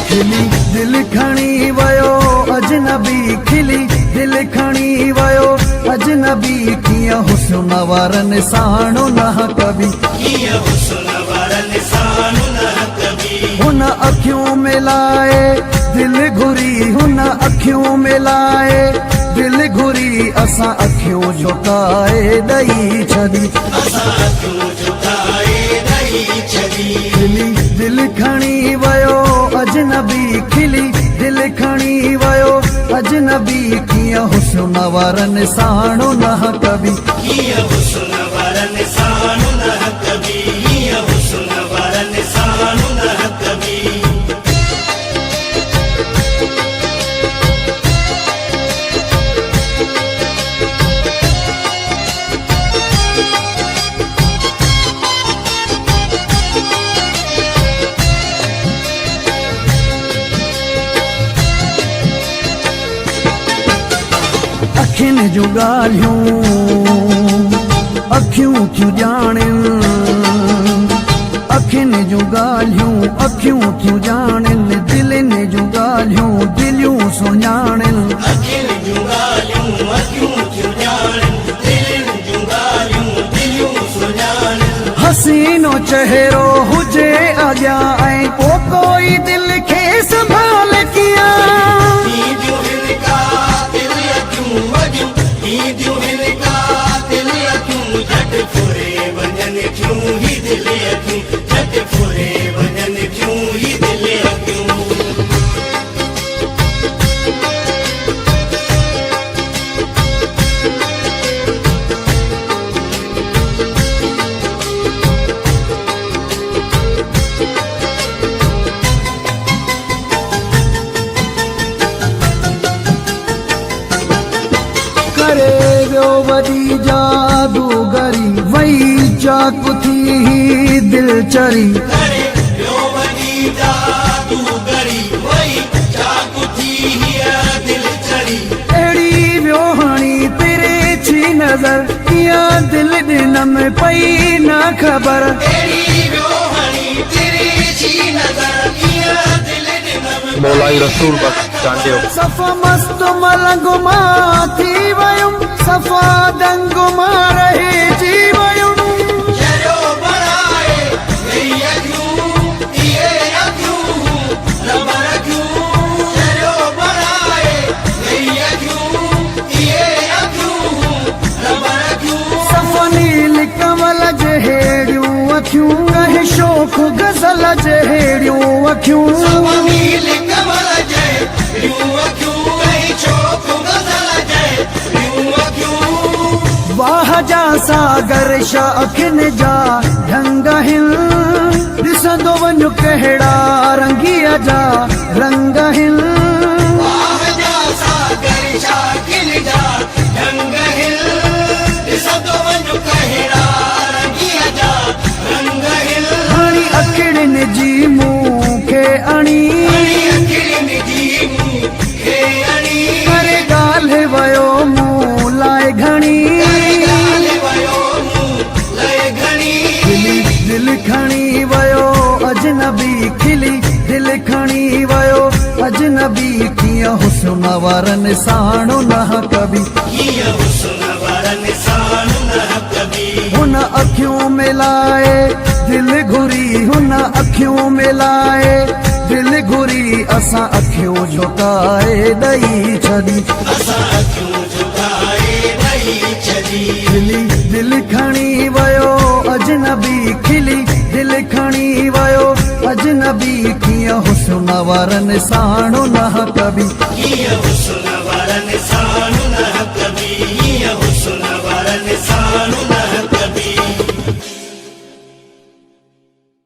کلي دل کڻي ويو اجنبي کلي دل کڻي ويو اجنبي ڪيئن حسن وارن ساڻ نه ڪبي. ڪيئن حسن وارن ساڻ نه ڪبي. هن اکيون ملائي دل گهري هن اکيون ملائي دل گهري اسان اکيون جهڪائي ڏئي ڇڏي. اسان اکيون جهڪائي ڏئي ڇڏي. کلي دل کڻي ويو اجنبي کلي دل کڻي ويو اجنبي ڪيئن حسن وارن ساڻ نه ڪبي. ڪيئن حسن وارن ساڻ نه ڪبي ڪيئن حسن وارن ساڻ نه ڪبي. اکين جون ڳالهيون اکيون ٿيون ڄاڻين اکين جون ڳالهيون اکيون ٿيون ڄاڻين دلين جون ڳالهيون دليون سڃاڻين. اکين جون ڳالهيون اکيون ٿيون ڄاڻين دلين جون ڳالهيون دليون سڃاڻين. حسينو چهرو هجي اڳيان ۽ پو ڪوئي دل کي سنڀال ڪيان. اينديون هن قاتل اکيون وڳيون اينديون هن قاتل اکيون جهٽ ڦري وڃن ٿيون هي دل اکيون جهٽ ڦري وڃن ٿيون هي دل اکيون. ڪري ويو وڏي جادوگري وئي چاڪ ٿي هي دل چري. ڪري ويو وڏي جادوگري وئي چاڪ ٿي هيء دل چري. اهڙي ويو هڻي ترڇي نظر ڪيئن دل ڏنم پئي نه خبر. اهڙي ويو هڻي ترڇي نظر ڪيئن دل ڏنم پئي مولائي رسول نه بخش خبر. چانڊيو. صفا مست ملنگ مان ٿي ويم صفا دنگ مان رهجي ويم. چريو بڻائي ويئي اکيون اهي اکيون رب رکيون چريو بڻائي ويئي اکيون اهي اکيون رب رکيون. صفا نيل ڪنول جهڙيون اکيون ڪنهن شوخ غزل جهڙيون اکيون. صفا نيل ڪنول جهڙيون اکيون ڪنهن شوخ غزل جهڙيون اکيون. واهه جا ساگر شاهه اکين جا ڍنگ آهن ڏسندو وڃ ڪهڙا رنگيء جا رنگ آهن. واهه جا ساگر شاهه اکين جا ڍنگ آهن ڏسندو وڃ ڪهڙا رنگيء جا رنگ آهن. هڻي اکڙين جي مون کي اڻي. هڻي اکڙين جي مون کي اڻي. ڪري ڳالهه ويو مون لاء گهڻي. ڪري ڳالهه ويو مون لئه گهڻي. کلي دل کڻي ويو اجنبي کلي دل کڻي ويو اجنبي ڪيئن حسن وارن ساڻ نه ڪبي. ڪيئن حسن وارن ساڻ نه ڪبي. هن اکيون ملائي دل گهري هن اکيون ملائي دل گهري اسان اکيون جهڪائي ڏئي ڇڏي. اسان اکيون جهڪائي ڏئي ڇڏي. کلي دل کڻي ويو اجنبي کلي دل کڻي ويو اجنبي ڪيئن حسن وارن ساڻ نه ڪبي. ڪيئن حسن وارن ساڻ.